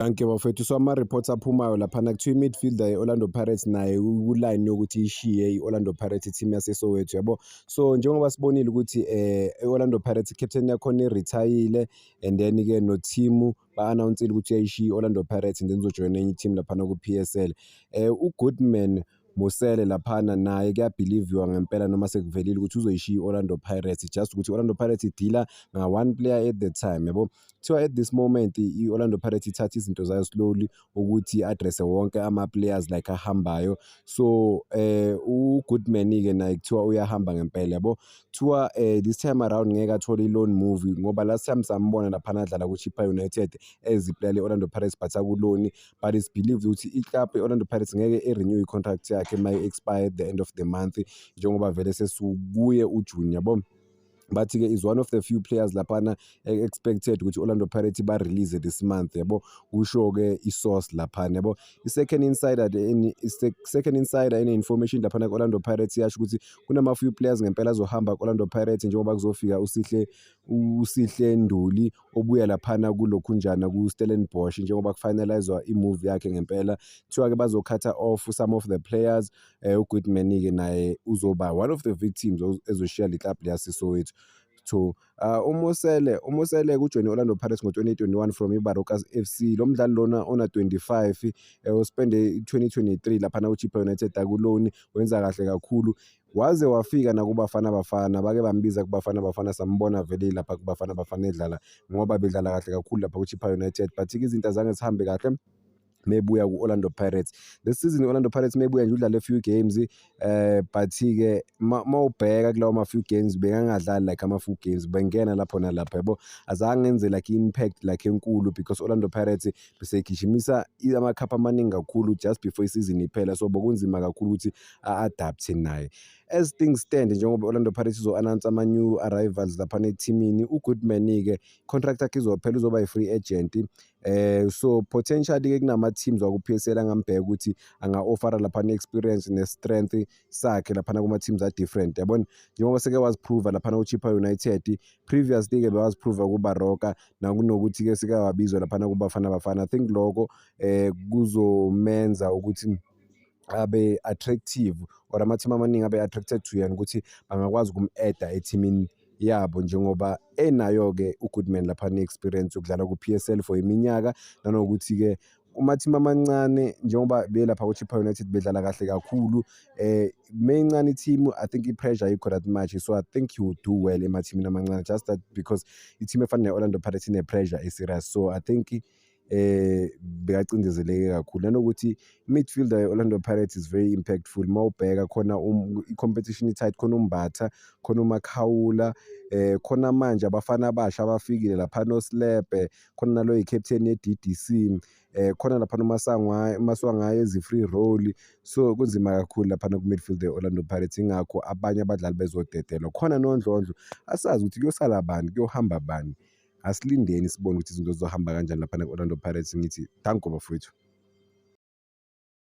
Dankie, bafethu. So ama-reports aphumayo laphana, kuthiwa i-midfielder ye-Orlando Pirates naye ku-line yokuthi ishiye i-Orlando Pirates, i-team yaseSoweto, yabo. So njengoba sibonile ukuthi i-Orlando Pirates captain yakhona i-retire-ile and then-ke no-team ba-announce-ile ukuthi uyayishiya i-Orlando Pirates and then uzojoyina enye i-team laphana ku-PSL. UGoodman Mosele laphana naye kuya-believe-wa ngempela noma sekuvelile ukuthi uzoyishiya i-Orlando Pirates, just ukuthi i-Orlando Pirates i-deal-a nga-one player at the time, yabo. Kuthiwa at this moment i-Orlando Pirates ithatha izinto zayo slowly ukuthi i-address-e wonke ama-players like ahambayo. So uGoodman-ke naye kuthiwa uyahamba ngempela, yabo. Kuthiwa this time around ngeke athole i-loan move ngoba last time sambona laphana adlala ku-Chippa United as i-player le-Orlando Pirates but aku-loan, but it's believed ukuthi i-club i-Orlando Pirates ngeke i-renew i-contract yakhe mayi-expire at the end of the month, njengoba vele sesikuye uJune, yabo. Bathi-ke is one of the few players laphana expected ukuthi Orlando Pirates ba-release this month, yabo, kusho-ke i-source laphana, yabo. I-second insider ene-information laphana ku-Orlando Pirates iyasho ukuthi kunama-few players ngempela azohamba ku-Orlando Pirates, njengoba kuzofika uSihle Nduli obuya laphana kulokhunjana ku-Stellenbosch, njengoba ku-finalize-wa i-move yakhe ngempela. Kuthiwa-ke bazo-cut-a off some of the players. UGoodman-ke naye uzoba one of the victims ezoshiya le club yaseSoweto. So uMosele ujoyine i-Orlando Pirates ngo-2021 from iBaroka FC. Lo mdlali lona ona 25 u-spend-e 2023 laphana ku-Chippa United aku-loan, wenza kahle kakhulu, waze wafika nakuBafana Bafana, bake bambiza kuBafana Bafana, sambona vele lapha kuBafana Bafana edlala ngoba bedlala kahle kakhulu lapha ku-Chippa United, but-ke izinto azange zihambe kahle mebuya ku-Orlando Pirates this season. I-Orlando Pirates mebuya nje udlale few games, but-ke mawubheka kulawo ma-few games bekangadlali like ama-few games, bengena lapho nalapho, yabo, azange enze like i-impact like enkulu because Orlando Pirates besegijimisa amakhaphu amaningi kakhulu just before isizini iphela, so bokunzima kakhulu ukuthi a-adapt-e naye. As things stand, njengoba Orlando Pirates izo-announce ama-new arrivals laphana ethimini, uGoodman-ke contract yakhe izophela, uzoba i-free agent, so potentially-ke kunama-teams waku-PSL angambheka ukuthi anga-offer-a laphana i-experience ne-strength sakhe laphana kuma-teams a-different, yabona, njengoba seke wazi-prove-a laphana ku-Chippa United. Previously-ke bewazi-prove-a kuBaroka nakunokuthi-ke seke wabizwa laphana kuBafana Bafana. I think lokho kuzomenza ukuthi abe attractive or ama-team amaningi abe attracted to yena ukuthi bangakwazi ukum-add-a ethimini yabo, njengoba enayo-ke uGoodman laphana i-experience yokudlala ku-PSL for iminyaka, nanokuthi-ke kuma-team amancane njengoba belapha ku-Chippa United bedlala kahle kakhulu. Meyincane i-team, I think i-pressure ayikho that much, so I think he would do well emathimini amancane, just that because i-team efana ne-Orlando Pirates ine-pressure e-serious, so I think bekacindezeleke kakhulu, nanokuthi i-midfielder ye-Orlando Pirates is very impactful. Mawubheka khona i-competition i-tight, khona uMbatha, khona uMakhawula, khona manje abafana abasha abafikile laphana oSlepe, khona nalo yi-captain ye-DDC, khona laphana uMaswangaye ezi-free role, so kunzima kakhulu laphana ku-midfield ye-Orlando Pirates, ingakho abanye abadlali bezodedelwa khona noNdlondlo. Asazi ukuthi kuyosala bani, kuyohamba bani. Asilindeni sibone ukuthi izinto zizohamba kanjani laphana ku-Orlando Pirates. Ngithi danko, bafowethu.